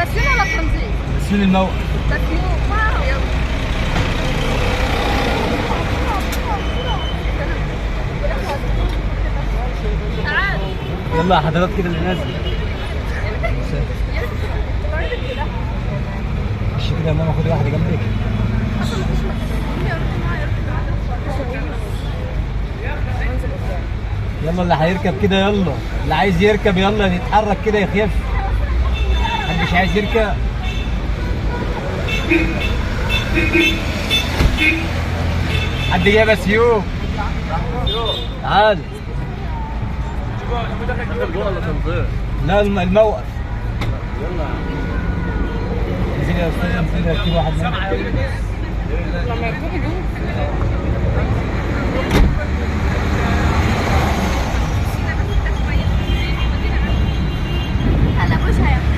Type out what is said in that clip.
بسيون ولا التنظيم؟ بسيون الموقف. بسيون. واو يلا. تعال. يلا يا حضرات كده اللي نازل. مش كده يا ماما، خدي واحدة جنبك. يلا اللي هيركب كده، يلا اللي عايز يركب يلا يتحرك كده يخف. محدش عايز يركب. حد جاي بس يو تعال. لا الموقف. يلا انزل يا استاذ، انزل ركب واحد لما يركبوا جوه. هلا مش هياخد.